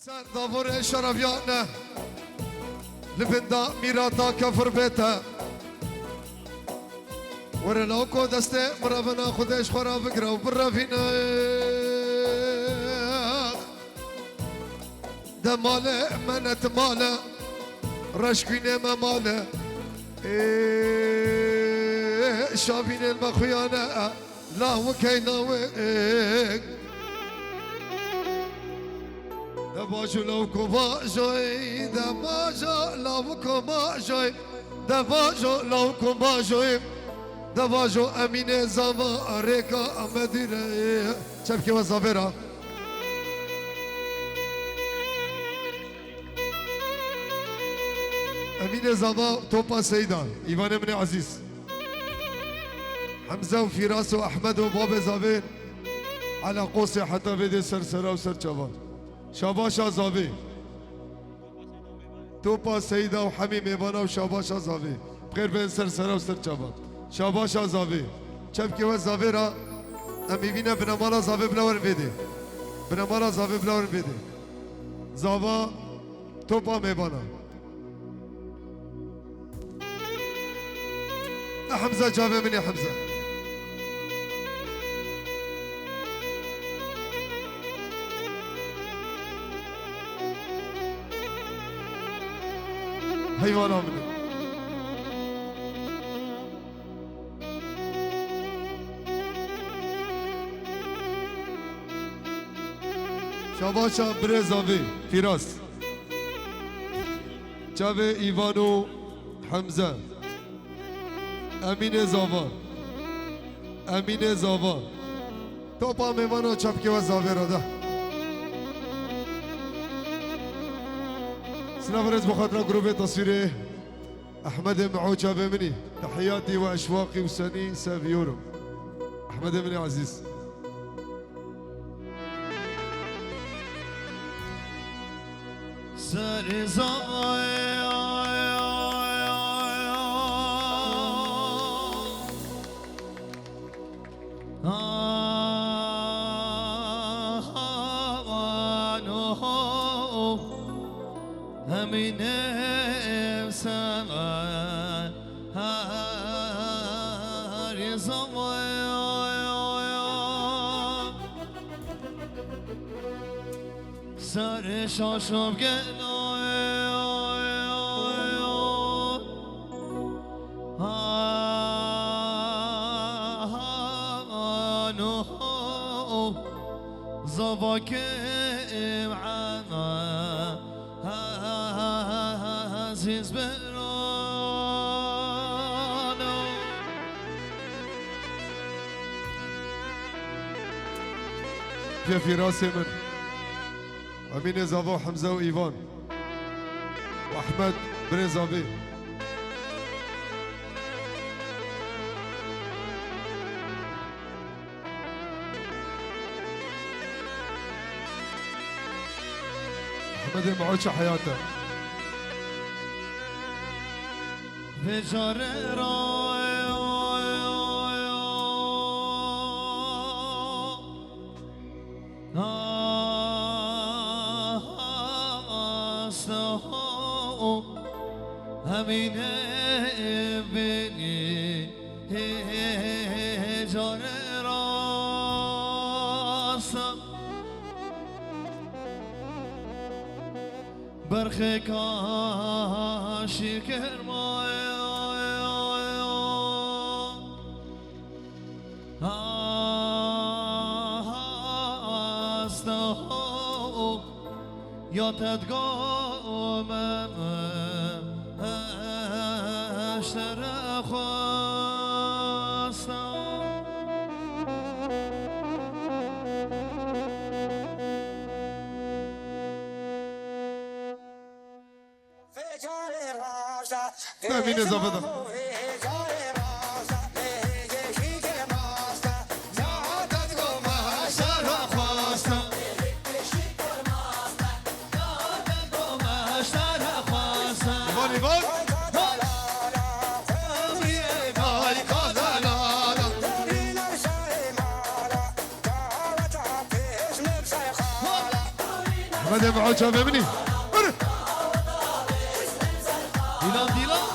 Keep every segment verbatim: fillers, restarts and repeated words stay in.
Ser davûrê şereviyane, li bin da mîrata kefir bête. Were lawko destê miravina Xwedê ji xwe re bigire û birevîne. De male menet male, reşkînê me male. Ê, şabînên me xuyane. Lawikey lawik. De vajo lawiko vajoy, de vajo lawiko vajoy, de vajo lawiko vajoy, de vajo Emînê Zava rêka Amedî re. Çepkê we zavêra. Emînê Zava topa Seyda, îvanê min ê ezîz. Hemze û Fîras û Ehmed û babê Zavê, Ela Qosê heta vê dê ser sera û ser çavan. Şabaşa Zavê. Topa Seyda û hemî mêvana û şabaşa Zavê. Bixêr bên ser sera û ser çavan. Şabaşa Zavê. Çepkê we Zavê ra, em îvîne binemala Zavê bila werin vê dê. Binemala Zavê bila werin vê dê. Zava topa mêvana. E Hemze, çavê min ê Hemze. Heyvana min e. Şabaşa birê Zavê, Fîras. Çavê Îvan û Hemze. Emînê Zava. Emînê Zava. Topa mêvana çepkê we Zavê re de. Silav rêz bi xatira grûbê teswîrê. Ehmedê Miho çavê min î. Tehiyatî we eşwaqî û senî seviyorum. Ehmedê min ê ezîz. Serê zavayê. Emînê Serê zavayê. Serê şaşo gelo. Zavakê Ema ezîz birano. Pê Fîrasê min. Emînê Zava, Hemze û Îvan. Û Ehmed birê Zavê. Ehmedê Miho çi heyat e. Vê carê ra Hasta Emînê bînî carê rasta. Berxê kaşî kermaya. Hasta ya tedgome eştere xwesta. Emînê Zava da. Van, van. Ahmet Çavê min î. Dîlan, dîlan.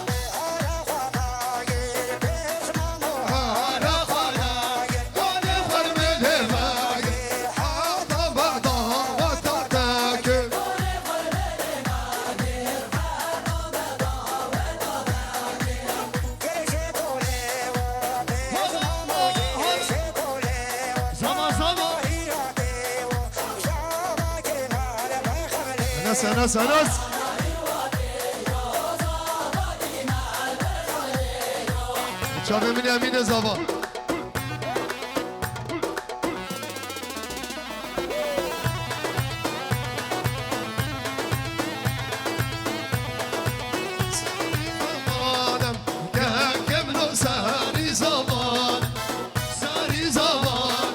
Zaman, zaman. Enes, Enes, Enes. Çavê min Emîne Zava. Sarî zamanım, kekim no sarî zaman, sarî zaman,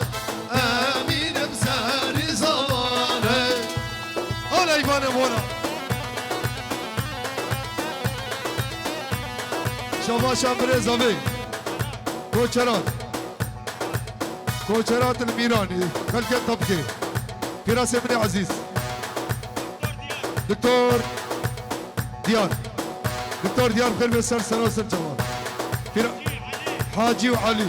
Emînim sarî zaman, hey. Oley, vanê vora. Şabaşan birêz avê. Koçeran. Koçeran Mîranî. Xelkê Tapkê. Pîrasê min ê ezîz. Doktor Diyar. Doktor Diyar xêr ve ser sera ser çawa. Pîra-, Hacî û Elî.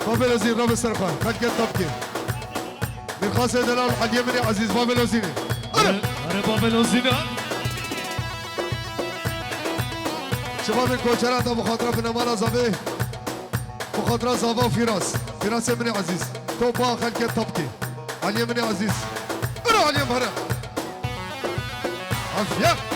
Bavê Lozîn, ravê ser xwe. Xelkê Tapkê. Mîrxasê Delal, Eliyê min ê ezîz, bavê Lozînê. Erê, erê, bavê Lozînê. Şibabên Koçeran da bi xatira binemala zavê. Bi xatira zava û Fîras. Fîrasê min ê ezîz. Topa xelkê Tapkê. Eliyê min ê ezîz. Bira Eliyê min here. Afiye.